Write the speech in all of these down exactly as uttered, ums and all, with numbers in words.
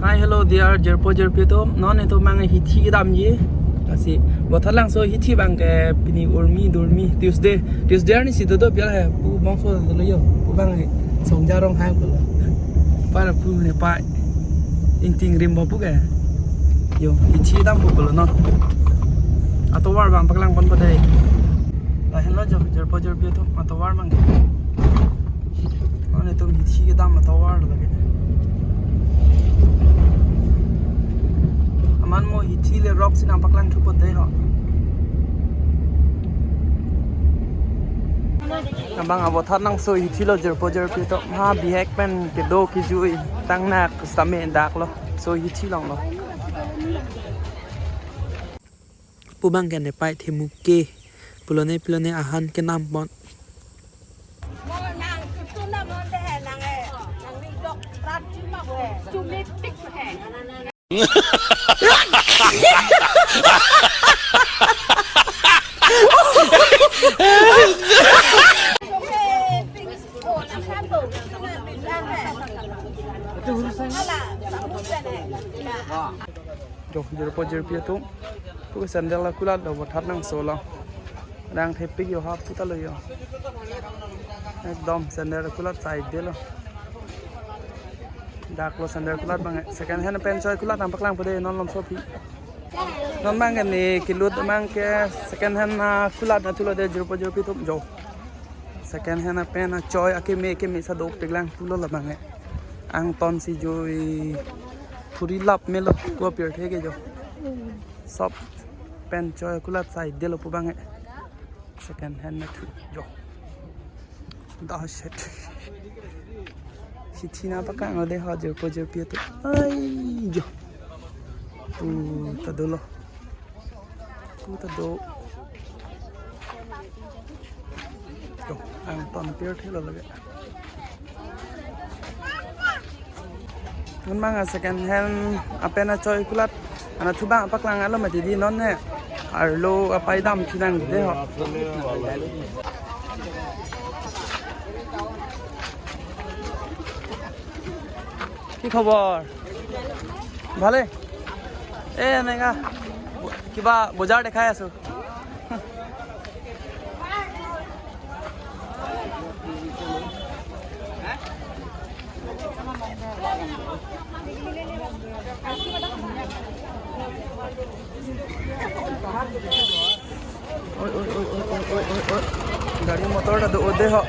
Hi, hello, dear jirpo jirpi atum. Non itum abang hithi damji. Lasi Vothatlangso hithi abangke pini urmi durmi Tuesday. Tuesday arni si dodo bial he. Pu bongso dolo yo. Pu abang he. Songja Ronghang pulo. Para pu ne pai. Ingting rim babu ke. Yo, hithi dam pu pulo non. Atovar abang paklang pon padai. Lahenlo jo, jirpo jirpi atum, atovar abang. Non itum hithi kedam atovar lo lake. Aman mo hithi le rock si nangpaklang thupo dei ho. Abang Vothatlangso hithi lo jirpo jirpi atum. Ha bihek pen kedo kejui tangnak sitame dak lo. So hithi along lo. Pu abangke ne pai themuke. Pulone pulone ahan kenam pon. Jo, jirpo jirpi atum. Pu sandal akulat do Vothatlangso lo. Rang thepik yo ha puta lo yo. Ekdom sandal akulat side de lo. Dak lo sandal akulat abang. Second hand pen choi akulat nangpaklang po dei non lom sopi. Non abangke ne kelut abangke second hand akulat nangthulo dei jirpo jirpi atum jo. Second hand apen achoi akeme keme sa dopiklang pulo labang he. Angton si joi phuri lap melo ko pirthe ke jo. Sob pen choi akulat side de lo pu abang he. Second hand nangthu jo. Dah set. Hithi nangpaklang lo dei ho jirpo jirpi atum. Ai jo. Pu ta dolo. Pu ta do. Jo, angton pirthe lo lake. Non abang second hand apen achoi akulat. Ana thu abang paklang alo mati dei non he. Arlo apai dam chinang dei ho. কি খবৰ? ভালে? এ, এনেকা কিবা বজাৰ দেখাই আছো। Oi, oi, oi. Gari motor ta do-o dei ho.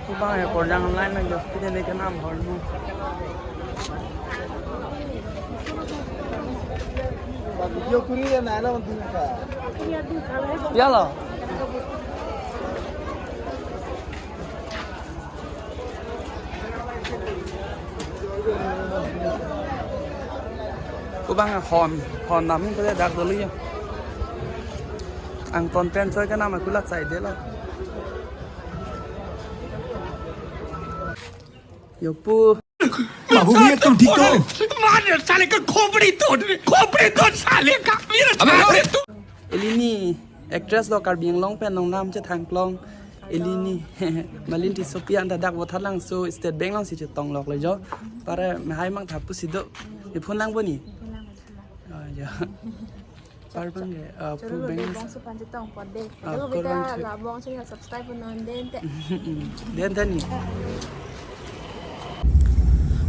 Pu abang he porjang online nang jo. Pide ne kenam hor nu. Video kuri ya na la untung ka. Ya lo. Pu abang hon, hon namin ko dak dolo ya. Angton pen choi kenam akulat side de lo. Yo pu. बाबू भैया तुम ठीक तो हो? मार साले का खोपड़ी तोड़, खोपड़ी तोड़ साले का। मेरा अबे साले तू। Ili ni actress lo Karbi Anglong pen nongnam chethang klong. Ili ni Malin Tissopi an ta dak Vothatlangso State Bank along si chetong lok le jo. Para mehai mang thapu si do. Iphone lang boni. Ah, ya. Par bang ya, ah, pu Choro bank. Bong supan chetong pon dei. Ah, kalau korban kita chet- labong channel subscribe non den te. Den den ni.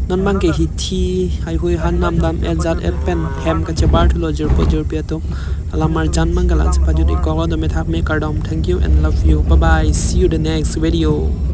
Non abangke hithi haihui han namdam ejat et pen hem kachebar thulo jirpo jirpi atum. Alam arjan abangke la chepajut-ik kok lo, dome thakme kardom. Thank you and love you. Bye bye. See you the next video.